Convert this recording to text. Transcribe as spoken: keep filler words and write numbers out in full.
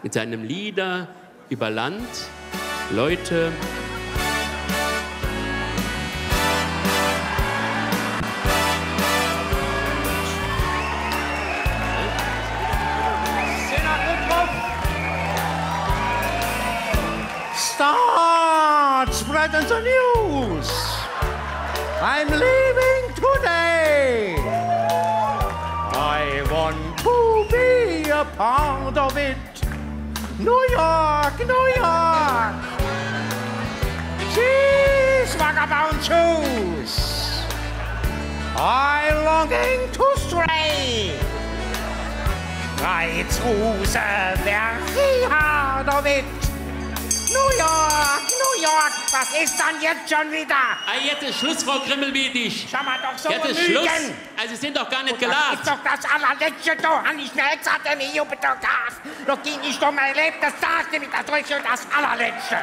Mit seinem Lieder über Land, Leute. Start spreading the news. I'm leaving today. I want to be a part of it. New York, New York. Jeez, vagabond Jews. I longing to stray right through the very heart of it. New York, New York, was is dann jetzt schon wieder? Ah, jetzt is Schluss, Frau Grimmelwietig. Schau mal, doch so jetzt is Schluss. Also, Sie sind doch gar net gelacht. Das is doch das allerletzte, do han ich mir extra den Jubel do gehabt. Do ging ich doch mein Leben, das sagte mir das richtig, das allerletzte.